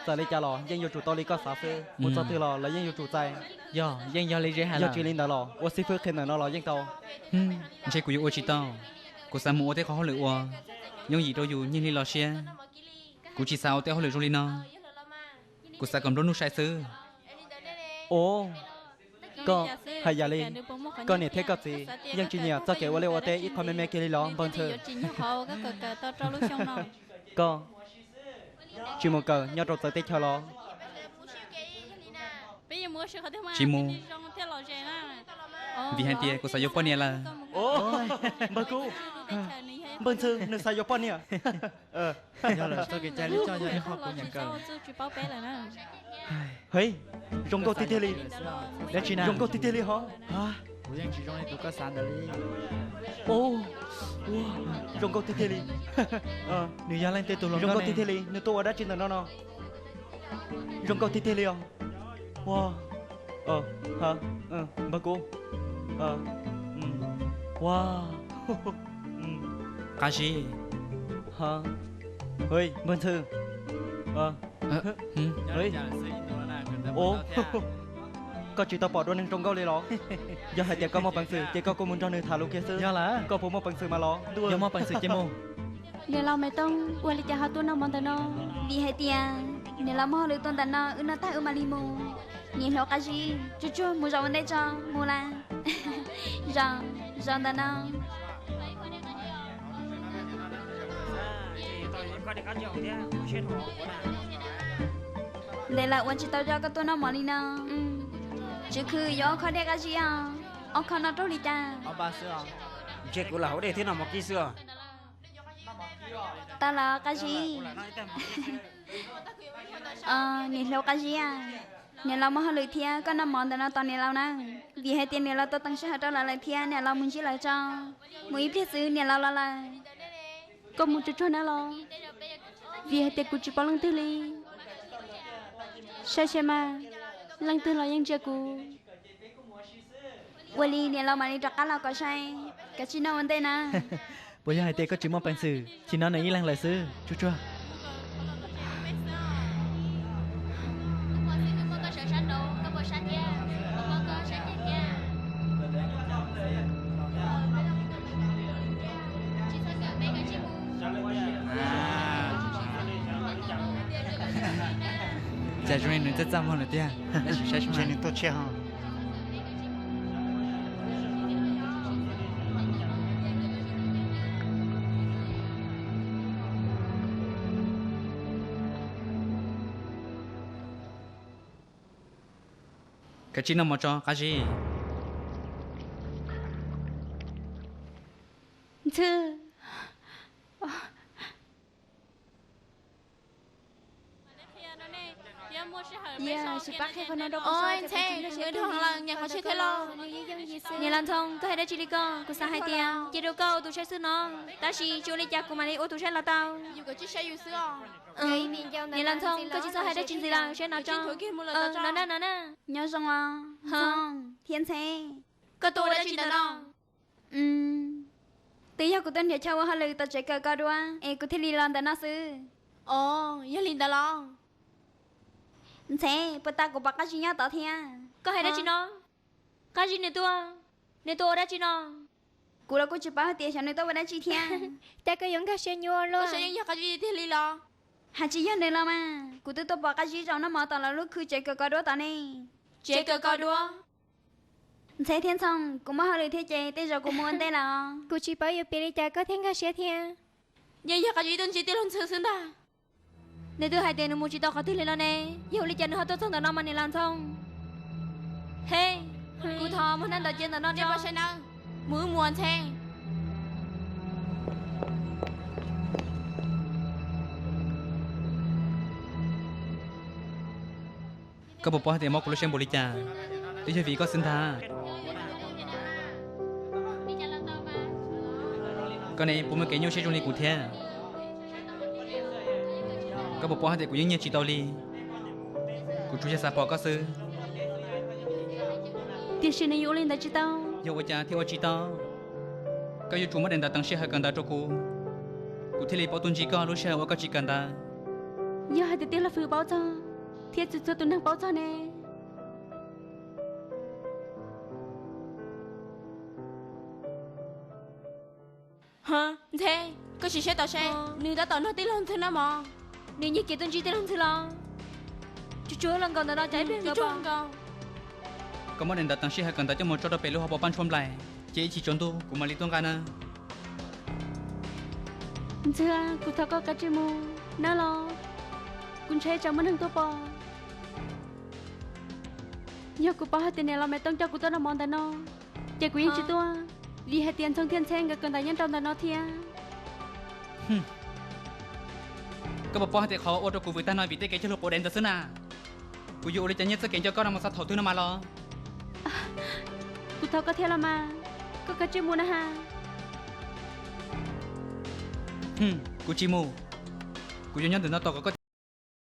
Txawm li cas los yeej yuav tsum tau li koj xav xwb, mus txog twg los lawv yeej yuav tsum txais. Yog, yeej yog li Zeb hais. Yog tsis li ntawd los ua xib fwb qhia ntawm no los yeej tau. Ntshe kuv yuav ua tsis tau. Kuv xav mus ua tej qhov hauj lwm uas yooj yim rau yus nyiag hli los siab. Kuv tsis xav ua tej hauj lwm zoo li no. Kuv xav kom nplua nuj sai xwb. Ua, koj hais yam li koj niam thiab koj txiv yeej tsis nyiam txoj kev ua liaj ua teb ib qho me me kiag li los Npawg Ntxhw? Koj tsis mus kawm nyob rau txawv teb chaws los? Tsis mus, vim hais tias kuv xav yuav poj niam lawm. Npawg Kub, Npawg Ntxhw nws xav yuav poj niam. Yog lawm, txoj kev cai li coj yog ib qho kuv nyiam kawg. Heev, zoo nkauj tiag tiag li. Zoo nkauj tiag tiag li hov. Kuv yeej tsis zoo li tus koj xav ntawd li. Zoo nkauj tiag tiag li. Nws yog leej twg tus hluas nkauj tiag tiag li, nws tuaj ua dab tsi ntawm no no? Zoo nkauj tiag tiag li os. Ua, Npawg Kub, ua, Qab Zib, Npawg Ntxhw. Koj tsis tau pom dua neeg zoo nkauj li los? Yog hais tias koj muaj peev xwm ces koj kuj mus nrog nws tham lus kiag xwb. Koj puas muaj peev xwm mas los? Yog muaj peev xwm ces mus. Niam laus Maiv Tooj, ua li cas ho tuaj noj mov ntawm no? Vim hais tias niam laus muaj hauj lwm tuaj ntawm no, wb noj tag wb mam li mus. Niam hluas Qab Zib, tsuag tsuag mus zaum ua ntej tso, mus lawm. Zaum, zaum ntawm no. Ntev lawm ua tsis tau coj koj tuaj noj mov li no. Tswv Khw, yuav ob khob dej Qab Zib os. Ob khob no raug li cas? Ntshe kuv lam haus dej thiab noj mov kib xwb os. Tau los Qab Zib. Niam hluas Qab Zib, niam laus muaj hauj lwm thiab, koj noj mov ntawm no tos niam laus na. Vim hais tias niam laus tau teem sij hawm rau lawv lawm thiab niam laus mus ntsib lawv tso. Mus ib pliag xwb niam laus los lawm. Koj mus tsuag tsuag na los, vim hais tias kuv tsis paub leej twg li. Saib seb mas, leej twg los yeej ntsia kuv. Ua li niam laus mam li rov qab los kom sai, kav tsij noj ua ntej na. Puas yog hais tias koj tsis muaj peev xwm, tsis noj nws ib leeg lawm xwb? Tsuag tsuag. Cas zoo li nws txaj txaj muag lawm tiag, tab sis saib nws tuaj tshiab ho. Kav tsij noj mov tso Qab Zib. Ntxhw. Ntxheb, nws dhau heev lawm, nyiam qhov tshiab thiab lauj. Niam laus Ntxhoo, koj hais dab tsi li ko? Kuv xav hais tias cia rau koj ua tus saib xwb no, tab sis tsis ua li cas, kuv mam li ua tus saib los tau. Niam laus Ntxhoo, koj tsis txhob hais dab tsi ntxiv lawm, saib no tso. No na, no na. Nyob zoo os Ntxhoo thiab Ntxheb. Koj tuaj ua dab tsi ntawm no? Twb yog kuv tuaj nrhiav chaw ua hauj lwm tom tsev kawm koj duab es kuv thiaj li los ntawm no xwb. Os, yog li ntawd los? Ntxheb, puas tas kuv pom Qab Zib nyob tod thiab? Koj hais dab tsi no? Qab Zib nws tuaj, nws tuaj ua dab tsi no? Kuv los kuj tsis paub hais tias xyov nws tuaj ua dab tsi thiab. Cas koj yuav nkag siab nyuaj luaj? Koj saib yeej yog Qab Zib tiag li los? Hais tsis yog nws los mas, kuv twb tuaj pom Qab Zib zaum noj mov tom lawv lub khw tsev kawm koj duab tod ne. Tsev kawm koj duab? Ntxheb thiab Ntxhoo, kuv muaj hauj lwm thiab ces tej zaum kuv mus ua ntej lawm os. Kuv tsis paub yuav piav li cas koj thiaj nkag siab thiab. Yeej yog Qab Zib tuaj ntsib tij laug Ntxhw xwb ntag. Nws twb hais tias nws mus tsis tau qhov twg li no ne, yog ua li cas nws ho tuaj txog ntawm no mas niam laus Ntxhoo? He, kuv thov muab hnab ntawd cia ntawm no tso. Mus wb mus Ntxheb. Koj puas paub hais tias mob kuv lub siab npaum li cas? Twb yog vim koj xwb ntag. Koj ne, puas muaj kev nyuaj siab zoo li kuv thiab? Koj puas paub hais tias kuv yeej nyiag tsis tau li, kuv tsuas yog xav pom koj xwb. Tiam sis nws yuav ua li ntawd tsis tau. Yog ua cas thiaj ua tsis tau? Koj yuav tsum muab daim ntawv teev sij hawm kawm ntawv rau kuv, kuv thiaj li paub tuaj ntsib koj lub sij hawm uas koj tsis kawm ntawv. Yog hais tias tij laug Fwm paub txog, thiab txhua txhua tus neeg paub txog ne? Ntxhee, koj sim saib tom seb nws tab tom nrog tij laug Ntxhw noj mov. Nws nyiag kev tuaj ntsib tij laug Ntxhw los? Tsuag tsuag los nkaus ntawm no, cas ib pliag nkaus. Koj muab daim ntawv teev sij hawm kawm ntawv coj mus tso rau pem lub hauv paus paj ntshua nplaim, ces ib tsam tsaus ntuj kuv mam li tuaj nqa na. Ntxhw, kuv thov koj kav tsij mus nawb los. Kuv ntshai tsam muaj neeg tuaj pom. Yog kuv paub hais tias niam laus Maiv Tooj coj kuv tuaj noj mov ntawm no, ces kuv yeej tsis tuaj, vim hais tias Ntxhoo thiab Ntxhee nkawd kawm ntawv nyob rau ntawm no thiab. Koj puas paub hais tias qhov ua rau kuv vwm tag no vim tej kev cog lus quav dev ntawd xwb na? Kuv yuav ua li cas nyiaj txoj kev nco koj no mus txog thaum twg no mas los? Kuv thov koj thiab los mas, koj kav tsij mus na has. Kuv tsis mus. Kuv yuav nyob ntawm no tos kom koj